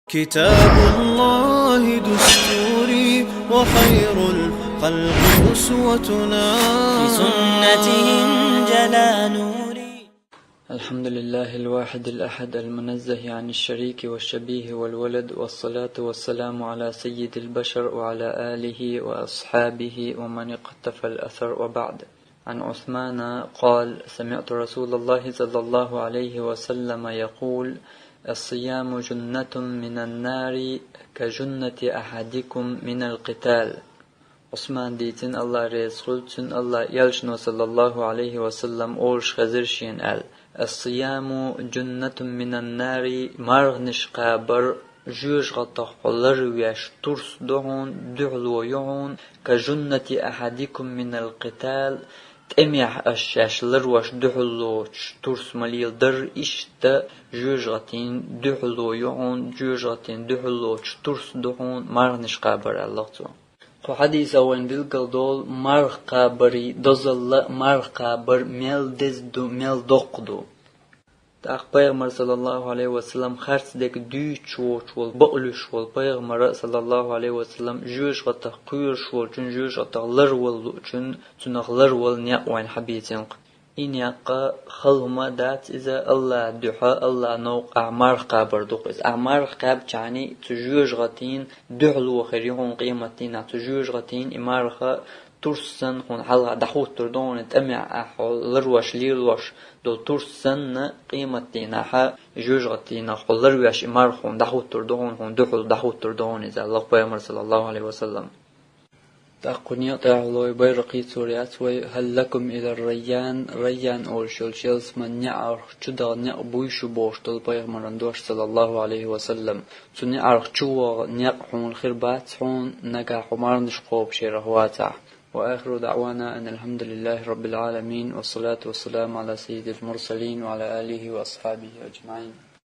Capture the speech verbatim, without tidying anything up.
كتاب الله دستوري وخير الخلق أسوتنا. بسنته انجلى نوري. الحمد لله الواحد الأحد المنزه عن الشريك والشبيه والولد، والصلاة والسلام على سيد البشر وعلى آله وأصحابه ومن اقتفى الأثر، وبعد. عن عثمان قال: سمعت رسول الله صلى الله عليه وسلم يقول: الصيام جنة من النار كجنة أحدكم من القتال. Усман дийцина, Аллах реза хуьлда цунна, Аллах элчано, саллаллаху алейхи ва саллам, олуш хезира шена аьлла: «Ас-сияму джуннатун минан-нари», марханаш кхабар жоьжахатех хьо ларвеш турс ду хьуна, дуьхьало ю хьуна, «ка джуннати ахьадикум минал къитал», тӀемехь аш шаьш ларвеш дуьхьаллочу турс ма леладара, иштта жоьжахатин дуьхьало ю хьуна, жоьжахатин дуьхьаллочу турс ду хьуна марханаш кхабар, аьлла цо. Кху хьадисо вайна билгалдолу марха кхабаран дозалла а, марха кхабар мел деза ду, мел доккха ду. ТӀаккха пайхамар, саллаллаху алейхи ва саллам, харц дерг дуьйцуш воцуш волу, бакъ луьйш волу пайхамар, саллаллаху алейхи ва саллам, жоьжахатех кхоьруш волчун, жоьжахатех ларвала луучун, цунах ларвала некъ вайна хьабийцина-кх. И некъ хала хӀума дац иза, Аллахьан дуьхьа, Аллахьан новкъахь марха кхабар ду-кх иза. Ахь марха кхаьбчахьана, цу жоьжахатин дуьхьало хир ю хьуна къематдийнахь, цу жоьжахатин и марха турс санна хьуна хьалха дӀахӀуттур ду хьуна, тӀамехь ахь хьо ларвеш, лелош долу турс санна, къематдийнахь жоьжахатинах хьо ларвеш и марха хьуна дӀахӀуттур ду хьуна, хьуна дуьхьал дӀахӀуттур ду хьуна иза, аьлла пайхамар, саллаллаху алейхи ва саллам. ТӀаккха кху некъа тӀехь лой байракх йийцур яц вай: «Хьал лакум илар райян», райян олуш йолчу ялсаманин неӀарх чу даха некъ буй шу бохуш долу пайхамаран дош, саллаллаху алейхи ва саллам. Цу неӀарх чу ваха некъ хьуна хир бац хьуна, нагахь хьо марханаш кхобуш ярах вацахь. وآخر دعوانا أن الحمد لله رب العالمين، والصلاة والسلام على سيد المرسلين وعلى آله وأصحابه أجمعين.